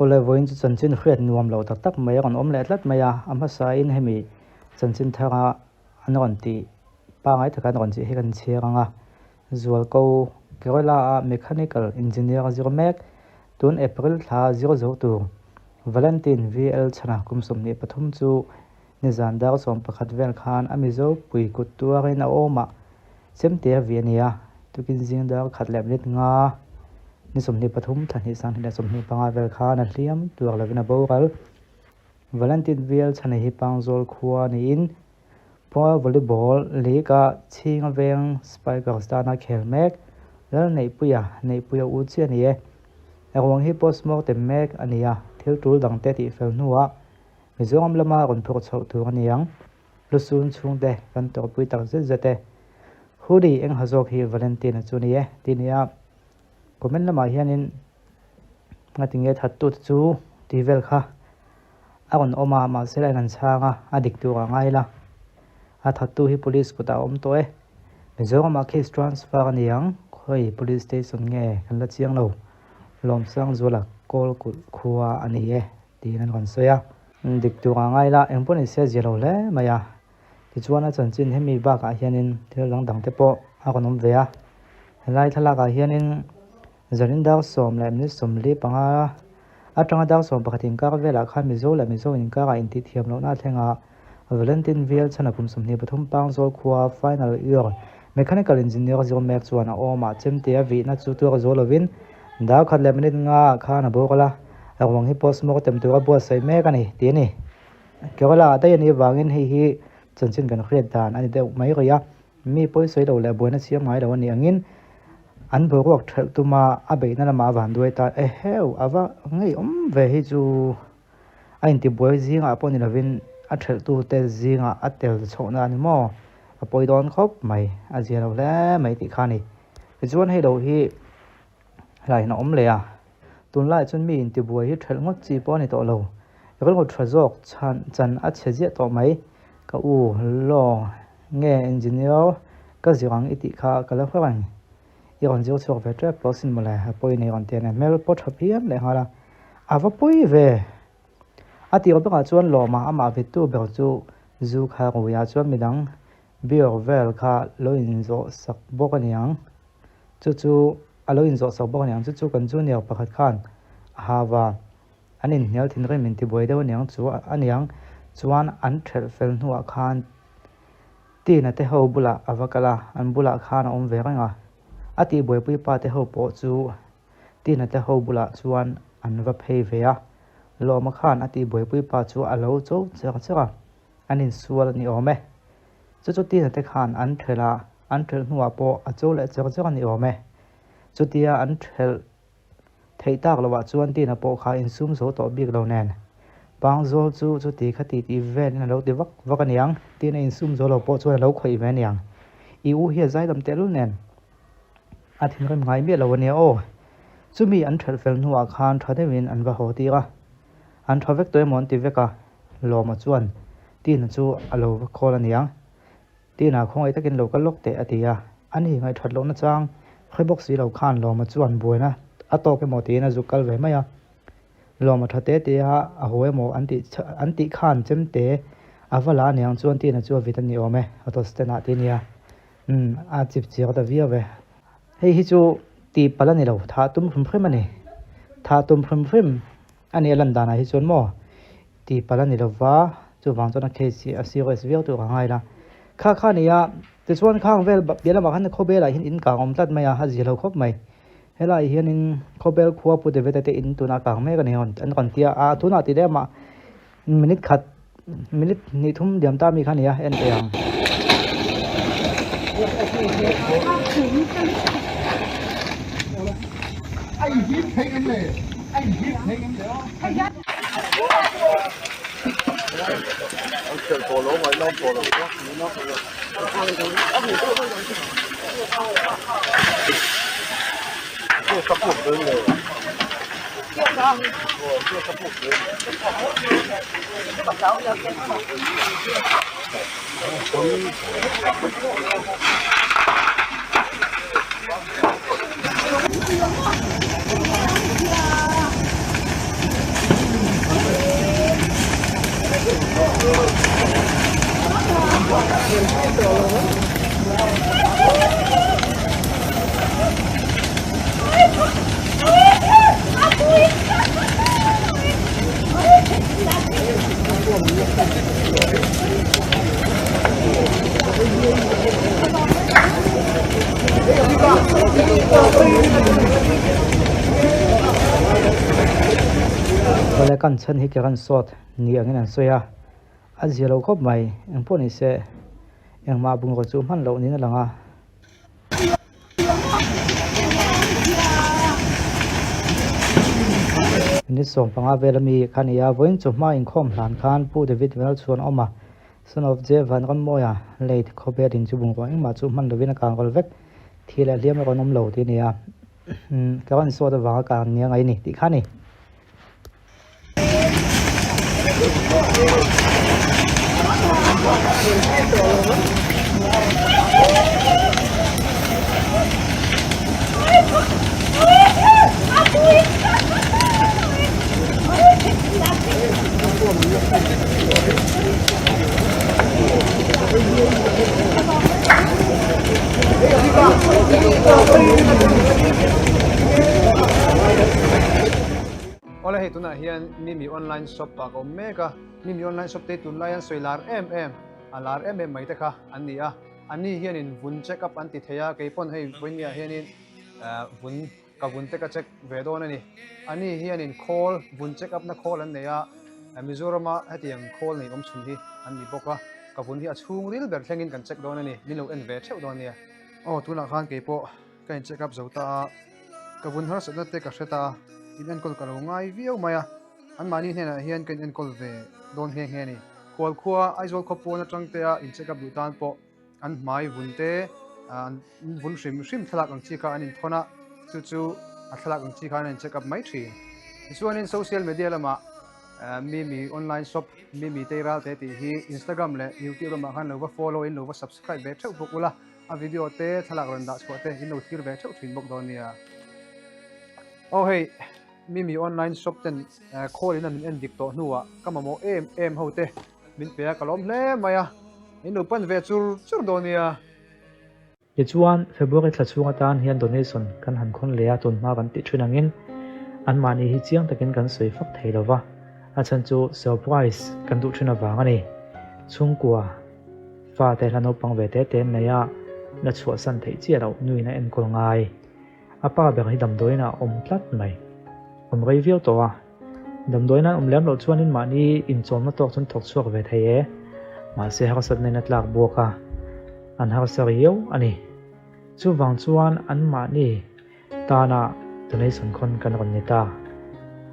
Awle vawiin chu chanchin hriat nuam lo tak tak mai a rawn awm leh tlat mai a, a hmasain hemi chanchin thara an rawn tih pangai taka an rawn tih hi kan chhiar ang a, Zualko Kerala a Mechanical Engineer a zir mek, tun April thla zir zo tur Valentine VL Chhana kum 23 chu Nizan dar 11 vel khan a Mizo pui kut tuarin a awmah chemte a vih a ni a, tukin zing dar khat leh minute nga ni 23 thla hnih 2025 vel khan a hliam tuar lovin a boral. Valentine Vial chhana hi Pangzawl khua niin Pro Volleyball League-a chhinga veng Spikers tana khel mek Lalneihpuia Neihpuia u chiah a ni e. A ruang hi postmortem mek a ni a, thil tul dangte tihfel hnuah Mizoram lama rawn phurh chhoh tur a ni ang. Lusun chhungte kan tawrhpui tak zet zet e. Hoodie eng ha zawk hi Valentine-a chu ni e tih nia. Comment lamah hianin ngatinge thattute chu tih vel kha a rawn awm a, mahse la en an chhang a, a dik tur a ngai la. A thattu hi police kutah a awm tawh e. Mizoramah case transfer a ni ang, khawi police station nge kan la chiang lo. Lawmsangzuala kawl kulh khua a ni e. Tiin an rawn sawi a. Dik tur a ngai la, eng pawh ni se zia lo hle mai a. Tichuan a chanchin hemi bakah hianin thil dang dang te pawh a rawn awm ve a. Helai thlalakah hianin zanin dar sawm leh minute 45 atanga dar 11 inkar velah khan Mizo leh Mizo inkarah intihthiam lohna a thleng a. Valentin Vial chhana kum 23 Pangzawl khua final year Mechanical Engineer zir mek chuan a awmah chemte a vihna chu tuar zual lovin dar khat leh minute nga ah khan a boral a, a ruang hi postmortem tura buatsaih mek a ni tih a ni. Kerala ah daih a nih avangin hei hi chanchin kan hriat dan a ni deuh mai rih a, mi pawisawi lo leh buaina siam ngai lo a nih angin an boruak thelh tuma a beihna lamah a vanduai ta eheu a va ngeiawm ve hi chu. A intibuai zingah pawh ni lovin a thelhtute zingah a tel chhohna a ni maw? A pawi dawn khawp mai, a zia lo hle mai tih kha a ni. Tichuan hei lo hi helaiah hian a awm leh a, tunlaiah chuan mi intibuai hi thelh ngawt chi pawh a ni tawh lo. Rilru tha zawk chhan chan a chhe ziah tawh mai. Ka u law nge engineer ka zir ang i tih kha ka la hre reng. I rawn zir chhuak ve tep tawh sin mawle, a pawi nei rawn ti a ni. Hmel pawh tha phian leh nghal a, a va pawi ve. A tir berah chuan lawma amah vittu ber chu zu kha ruiah chuan midang beer vel kha lo inzawh sak bawk a ni ang. Chu chu a lo inzawh sak bawk a ni ang. Chu chu kan junior pakhat khan a ha va, an inhnial thinrim intibuai deuh a ni ang chu a ni ang. Chuan an thelh fel hnuah khan Tina te ho bulah a va kal a, an bulah khan a awm ve reng a. A tihbuaipui pa te ho pawh chu Tina te ho bulah chuan an va phei ve a. Lawma khan a tihbuaipui pa chu a lo cho cher cher a, an insual a ni awm e. Chu chu Tina te khan an thelh a, an thelh hnuah pawh a cho leh cher cher a ni awm e. Chutia an thelh Theih tak lovah chuan Tina pawh kha insum zo tawh bik lo nen. Pangzawl chu chuti kha ti tih velin a lo ti vak vak aniang, Tina insum zo lo pawh chuan a lo khawih ve aniang. I u hi a zaidam tehlul nen a thinrim ngai miah lo ania aw. Chumi an thelh fel hnuah khan tha deuhin an va haw tir a. An tha vek tawh emaw an ti vek a, Lawma chuan Tina chu a lo va khawl aniang. Tina khawngaih takin lo kal lawk teh a ti a, a ni ngaihthat lohna chang hre bawk si lo khan Lawma chuan buaina a tawk emaw tiin a zuk kal ve mai a. Lawma tha te te a a haw emaw an tih an tih khan chemte a va la aniang chuan Tina chu a vit a ni awm e, auto stand ah ti nia. Umm a chip chiar ta viau e. Hei hi chu tih palh a ni lo, thah tum hrim hrim a ni. Thah tum hrim hrim a nih a lan danah hi chuan maw tih palh a ni lova, chuvang chuan a case hi a serious viau tur a ngai la. Kha kha a ni a, tichuan khang vel piah lamah khan khawbelah hian in kang awm tlat mai a, a zia lo khawp mai. Helaiah hianin khawbel khua Pu David-a te in tunah kang mek a ni an rawn ti a, a tunah tih leh amah minute khat minute hnih thum liam ta mi kha a ni a, en teh ang. Awle kan chhan hi ke kan sawt ni angin an sawi a, a zia lo khawp mai engpawh ni se engmah bungraw chu hman loh niin a lang a. Minute 15 vel ami kha ni a, vawiin chu hma inkhawm hlan khan Pu David Vanlalchhuan a awm a, Son of J Vanrammawia late khawbel in chu bungrua engmah chu hman lovin a kang rawl vek, thi leh hliam erawh an awm lo tih a ni a, ka rawn sawt avanga kang nia ngai ni tih kha a ni. Awle hei tunah hian Mimi online shop ah ka awm mek a, Mimi online shop te hi tunlai an sawi lar em em, a lar em em mai te kha an ni a, ani hianin vun check up an ti thei a, kei pawn hei vawinia hianin vun ka vun te ka check ve dawn a ni. Ani hianin khawl, vun check up na khawl an nei a, Mizorama hetiang khawl nei awm chhun hi an ni bawk a, ka vun hi a chhung ril ber thlengin kan check dawn a ni, min lo en ve theuh dawn nia. Aw tunah khan kei pawh ka in check up zo ta a, ka vun harsatna te ka hre ta a, in enkawl ka lo ngai viau mai a, anmahni hnenah hian ka in enkawl ve dawn nghe nghe a ni. Khualkhua Aizawl khawpawn atang te a in check up duh tan pawh an hmai vun te an vun hrim hrim thlalak ang chi kha an inthawn a, chu chu a thlalak ang chi khan an in check up mai thin. Tichuanin social media lamah Mimi online shop Mimi Teiral te tih hi Instagram leh YouTube lamah khan lo va follow in lo va subscribe ve theuh bawk ula, a video te thlalak rawn dah chhuah te in lo thlir ve theuh thin bawk dawn nia. Aw hei Mimi online shop ten call in an min en dik tawh hnuah ka mamawh em em ho te Min pe a, ka lawm hle mai a, in lo pan ve chur chur dawn nia. Tichuan, February thla chhung atan hian donation kan han khawn leh a, tun hma kan tih thin angin anmahni hi chiang takin kan sawi fak thei lo va, a chhan chu surprise kan duh thin avang a ni. Chhungkua fate hla naupang ve te te nei a, la chhuahsan theih chiah loh nuin a enkawl ngai. A pa ber hi damdawiin ah a awm tlat mai. Awm rei viau tawh a. Damdawiin an awm lem loh chuanin mahni inchawmna tawk chuan thawk chhuak ve thei e. Mahse harsatna in a tlak buak a, an harsa riau a ni. Chuvang chuan an mahni tana donation khawn kan rawn ni ta.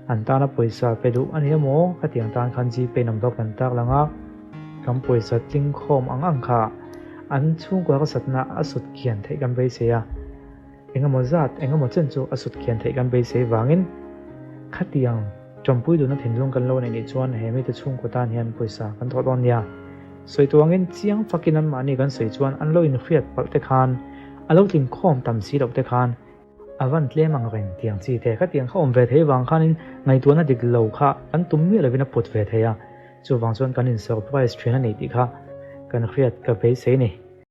An tana pawisa pe duh a ni emaw khatiang tan khan Gpay number kan tak lang a, kan pawisa tling khawm ang ang kha an chhungkaw harsatna a sut kian theih kan beisei a. Engemaw zat, engemaw chen chu a sut khian theih kan beisei vangin khatiang tawmpui duhna thinlung kan lo neih nih chuan he mite chhungkaw tan hian pawisa kan thawh dawn nia. Sawi tu angin chiang fakin anmahni kan sawi chuan an lo inhriat palh te khan, a lo tling khawm tam si loh te khan, a van tlem ang reng tiang chi te khatiang kha awm ve thei vang khanin ngaihtuahna dik lo kha kan tum miah lovin a put ve thei a, chuvang chuan kan in surprise thin a ni tih kha kan hriat ka beisei ni.